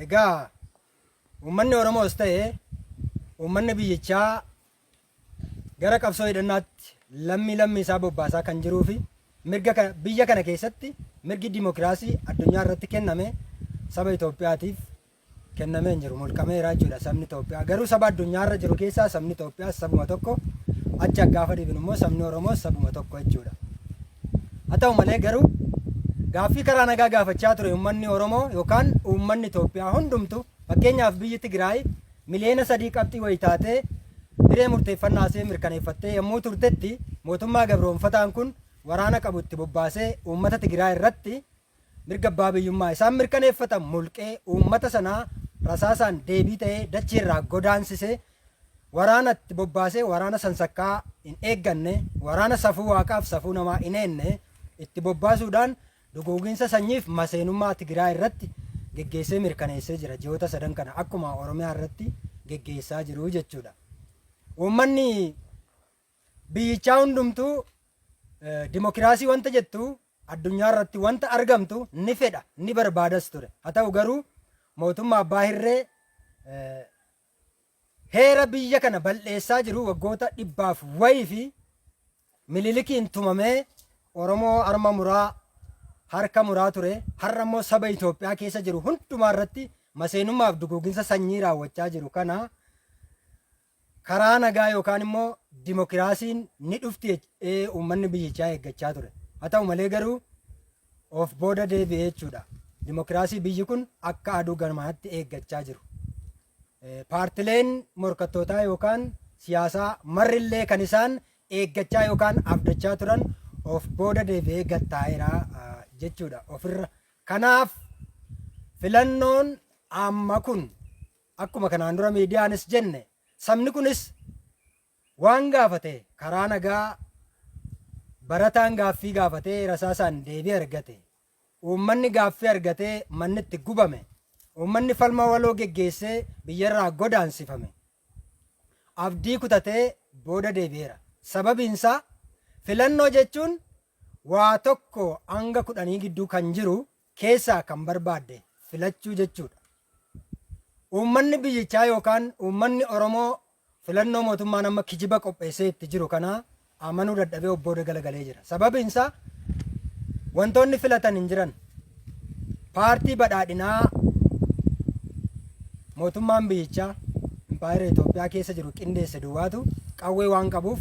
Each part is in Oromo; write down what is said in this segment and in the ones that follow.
Egaa uummanni Oromoos ta'e uummanni biyyichaa gara qabsoo hidhannaatti lammii lammii isaa bobbaasaa kan jiruu fi mirga biyya kana keessatti mirgi dimokiraasii addunyaa irratti kenname saba Itoophiyaatiif kennamee hin jiru, mulqameera jechuudha sabni Itoophiyaa. Garuu saba addunyaa irra jiru keessaa sabni Itoophiyaas sabuma tokko, achi gaafa dhibinu immoo sabni Oromoos sabuma tokko jechuudha. Haa ta'u malee garuu gaaffii karaa nagaa gaafachaa ture uummanni Oromoo yookaan uummanni Itoophiyaa hundumtu, fakkeenyaaf biyyi Tigraay miliyoona 3 qabxii wayii taatee hiree murteeffannaa ishee mirkaneeffattee yommuu turtetti, mootummaa gabroonfataan kun waraana qabu itti bobbaasee uummata Tigraay irratti mirga abbaa biyyummaa isaan mirkaneeffatan mulqee, uummata sanaa rasaasaan deebii ta'ee dacheerraa godaansisee, waraana itti bobbaasee, waraana sansakkaa hin eegganne, waraana safuu waaqaaf safuu namaa hin eenne itti bobbaasuudhaan duguuginsa sanyiif maseenummaa Tigraay irratti geggeessee mirkaneessee jira ji'oota sadan kana, akkuma Oromiyaa irratti geggeessaa jiru jechuudha. Uummanni biyyichaa hundumtuu dimokiraasii wanta jettu addunyaa irratti wanta argamtu ni fedha, ni barbaadas ture. Haa ta'u garuu mootummaa abbaa hirree heera biyya kana bal'eessaa jiru waggoota dhibbaaf wayii fi Minilikiin tumamee Oromoo harma muraa, harka muraa ture, har'a immoo saba Itoophiyaa keessa jiru hundumaa irratti maseenummaaf duguuginsa sanyii raawwachaa jiru kana karaa nagaa yookaan immoo dimokiraasiin ni dhufti jedhee uummanni biyyichaa eeggachaa ture. Haa ta'u malee garuu of booda deebi'ee jechuudha. Dimokiraasii biyyi kun akka aduu ganaatti eeggachaa jiru. Paartileen morkattootaa yookaan siyaasaa marrillee kan isaan eeggachaa yookaan abdachaa turan of booda deebi'ee gad taa'eera jechuudha ofirra. Kanaaf filannoon amma kun akkuma kanaan dura miidiyaanis jenne, sabni kunis waan gaafate karaa nagaa, barataan gaaffii gaafatee rasaasaan deebii argate. Uummanni gaaffii argatee manni itti gubame, uummanni falma waloo geggeessee biyyarraa godaansifame abdii kutatee booda deebi'eera. Sababiinsaa filannoo jechuun waa tokko hanga kudhanii gidduu kan jiru keessaa kan barbaadde filachuu jechuudha. Uummanni biyyichaa yookaan uummanni Oromoo filannoo mootummaan amma kijiba qopheessee itti jiru kana amanuu dadhabee of booda galagalee jira. Sababiin isaa wantoonni filatan hin jiran. Paartii badhaadhinaa mootummaan biyyichaa impaayera Itoophiyaa keessa jiru qindeesse duwwaatu qawwee waan qabuuf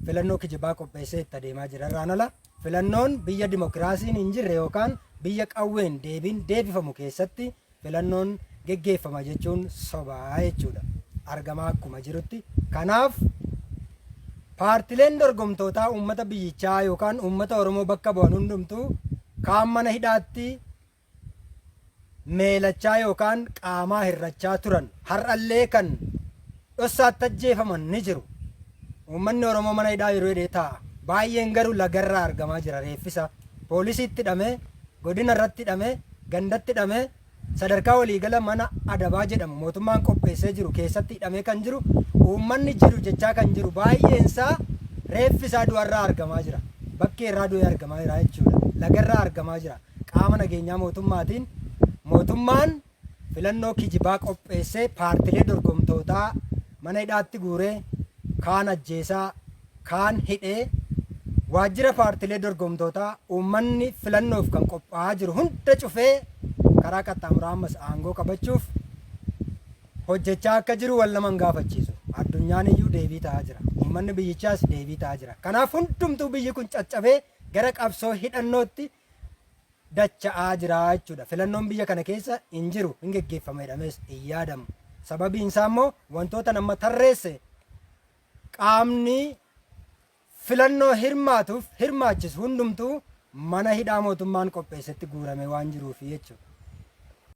filannoo kijibaa qopheessee itti adeemaa jira. Irraan ala filannoon biyya dimokiraasiin hin jirre yookaan biyya qawween deebiin deebifamu keessatti filannoon geggeeffama jechuun sobaa jechuudha. Argamaa akkuma jirutti. Kanaaf paartileen dorgomtootaa uummata biyyichaa yookaan uummata Oromoo bakka bu'an hundumtuu kaan mana hidhaatti meelachaa yookaan qaamaa hir'achaa turan, har'allee kan dhossaatti ajjeefaman ni jiru. Uummanni Oromoo mana hidhaa yeroo jedhee taa'a. Baay'een garuu lagarraa argamaa jira reeffisa. Poolisiitti hidhamee, godina irratti hidhamee, gandatti hidhamee, sadarkaa waliigala mana adabaa jedhamu mootummaan qopheessee jiru keessatti hidhamee kan jiru, uummanni jiru jechaa kan jiru baay'eensaa reeffi isaa du'arraa argamaa jira. Bakkee irraa du'ee argamaa jira jechuudha. Lagarraa argamaa jira. Qaama nageenyaa mootummaatiin. Mootummaan filannoo kijibaa qopheessee paartilee dorgomtootaa mana hidhaatti guuree, kaan ajjeesaa, kaan hidhee, waajjira paartilee dorgomtootaa uummanni filannoof kan qophaa'aa jiru hunda cufee karaa qaxxaamuraa ammas aangoo qabachuuf hojjechaa akka jiru wal nama hin gaafachiisu. Addunyaan iyyuu deebii ta'aa jira. Uummanni biyyichaas deebii ta'aa jira. Kanaaf hundumtuu biyyi kun caccabee gara qabsoo hidhannootti dacha'aa jira jechuudha. Filannoon biyya kana keessa hin jiru, hin geggeeffama jedhamees hin yaadamu. Sababiin isaa immoo wantoota nama tarreesse, qaamni filannoo hirmaatuuf hirmaachisu hundumtuu mana hidhaa mootummaan qopheessetti guuramee waan jiruufi jechuudha.